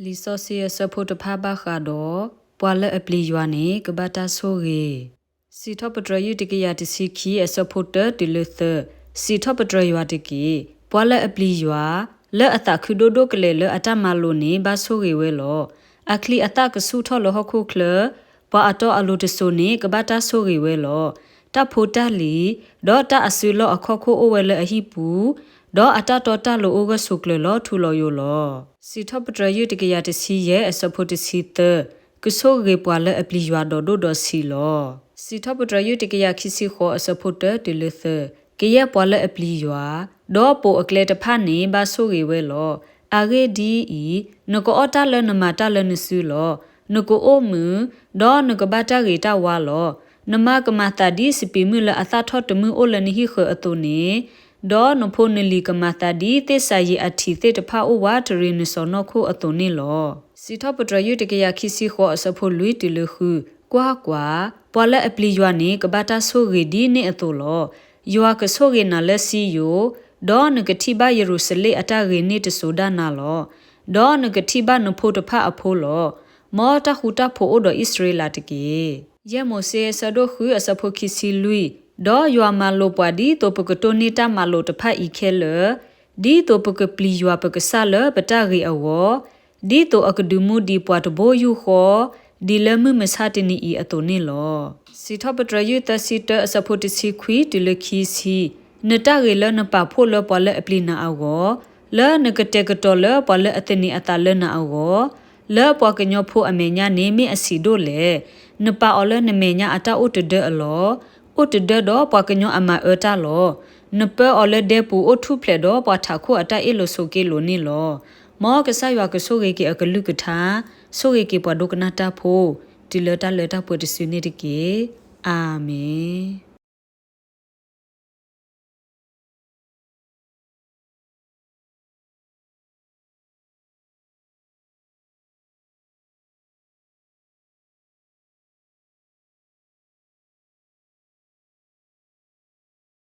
လံာ်စီဆှံအဆၢဖိတဖၣ်ဘၣ်ဃးဒီး ပှၤလၢအပျံၤယွၤန့ၣ် ကဘၣ်တၢ်ဆိၣ်ဂ့ၤ. စံးထီၣ်ပတြၢၤယုၢ်တကယၤတဆံခံ အဆၢဖိတၢတုၤလၢသၢ, စံးထီၣ်ပတြၢၤယွၤတက့ၢ်. ပှၤလၢအပျံၤယွၤ, လၢအသးခုဒိၣ်ဒိၣ်ကလဲာ်လၢအတၢ်မၤလိာ်န့ၣ် ဘၣ်ဆိၣ်ဂ့ၤဝဲလီၤ. အချံအသၣ်ကဆူၣ်ထီၣ်လၢဟီၣ်ခိၣ်ချၢ, ပှၤအတီအလိၤတစိၤန့ၣ် ကဘၣ်တၢ်ဆိၣ်ဂ့ၤဝဲလီၤ. တၢ်ဖိတၢ်လံၤ, ဒီးတၢ်အစုလီၢ်အခီၣ်ခိၣ်အိၣ်ဝဲလၢအဟံၣ်ပူၤ, ဒီးအတၢ်တီတၢ်လိၤအိၣ်ဂၢၢ်ဆိးကျၢၤလီၤထူလီၤယိာ်လီၤ. စံးထီၣ်ပတြၢၤယုၢ်တကယၤတဆံယဲၢ် အဆၢဖိတဆံသၢ, ကဆိၣ်ဂ့ၤပှၤလၢအပျံၤယွၤဒီးဒိၣ်ဒီးဆံးလီၤ. စံးထီၣ်ပတြၢၤယုၢ်တကယၤခံဆံဃိး အဆၢဖိတၢတုၤလၢသၢ, ကယဲၢ်ပှၤလၢအပျံၤယွၤ, ဒီးပိာ်အကျဲတဖၣ်န့ၣ် ဘၣ်ဆိၣ်ဂ့ၤဝဲလီၤ. အဂ့ၢ်ဒ်အံၤ, နကအီၣ်တၢ်လၢနမၤတၢ်လၢနစုလီၤ. နကအိၣ်မုာ်, ဒီးနကဘၣ်တၢ်ဂ့ၤတၢ်ဝါလီၤ. နမါကမၤသးဒ်စပံးမုၢ်လၢအသၣ်ထီၣ်တမုၢ်အိၣ်လၢနဟံၣ်ဃၢၤအသိးန့ၣ်, ဒီးနဖိနလံၤကမၤသးဒ်သ့ၣ်စၤယံးအထံးသ့ၣ်တဖၣ်အိၣ်ဝးတရံးနစီၢ်နီၤခိၣ်အသိးန့ၣ်လီၤ. စံးထီၣ်ပတြၢၤယုၢ်တကယၤခံဆံဃိး အဆၢဖိလွံၢ်တုၤလၢဃု, ကွၢ်ကွၢ်, ပှၤလၢအပျံၤယွၤန့ၣ် ကဘၣ်တၢ်ဆိၣ်ဂ့ၤဒ်န့ၣ်အသိးလီၤ. ယွၤကဆိၣ်ဂ့ၤနၤလၢစံယိၣ်, ဒီးနကထံၣ်ဘၣ်ယရူၤၡလ့ၣ်အတၢ်ဂ့ၤန့ၢ်တစိၤဒၣ်နၤလီၤ. ဒီးနကထံၣ်ဘၣ်နဖိတဖၣ်အဖိလီၤ. မ်တၢ်ဃူတၢ်ဖိးအိၣ်ဒီးအံၣ်စရ့လးတက့ၢ်. ယဲၢ်မိၤၡ့ အဆၢဒိၣ်ဃု အဆၢဖိခံဆံလွံၢ်, ဒီးယွၤမၤလိာ်ပှၤဒ်သိးပကတိၢ်န့ၢ်တၢ်မၤလိာ်တဖၣ်အံၤခဲလၢာ်, ဒ်သိးပကပျံၤယွၤပကစၢ်လၢပတၢ်ဂ့ၤအဂီၢ်, ဒ်သိးအကဒုးမူဒံးပှၤတဘိယူၢ်ဃီ, ဒ်လၢမုၢ်မဆါတနံၤအံၤအသိးန့ၣ်လီၤ. စံးထီၣ်ပတြၢၤယုၢ်သၢဆံတၢ အဆၢဖိတဆံခွံတုၤလၢခံဆံ, နတၢ်ဂ့ၤလၢနပာ်ဖှိၣ်လၢပှၤလၢအပျံၤနၤအဂီၢ်, လၢနကတဲာ်ကတီၤလၢပှၤလၢအသန့ၤအသးလၢနၤအဂီၢ်, လၢပှၤကညီဖိအမဲာ်ညါန့ၣ်မ့ၢ်အဆံးဒိၣ်လဲၣ်. နပာ်အီၤလၢနမဲာ်ညါအတၢ်အိၣ်တဒၢအလီၢ်, အိၣ်တဒၢဒီးပှၤကညီအမၤအၢတၢ်လီၤ. နပၢအီၤလၢဒဲပူၤအိၣ်ထူၣ်ဖျဲးဒီးပှၤထးခိၣ်အတၢ်အ့ၣ်လိာ်ဆိးက့လိာ်န့ၣ်လီၤ. မ်ကစၢ်ယွၤကဆိၣ်ဂ့ၤက့ၤအကလုၢ်ကထါ, ဆိၣ်ဂ့ၤက့ၤပှၤဒိကနၣ်တၢ်ဖိ, တုၤလၢတၢ်လၢတၢ်ပှဲၤတစုန့ၣ်တက့ၢ်. အၤမ့ၣ်.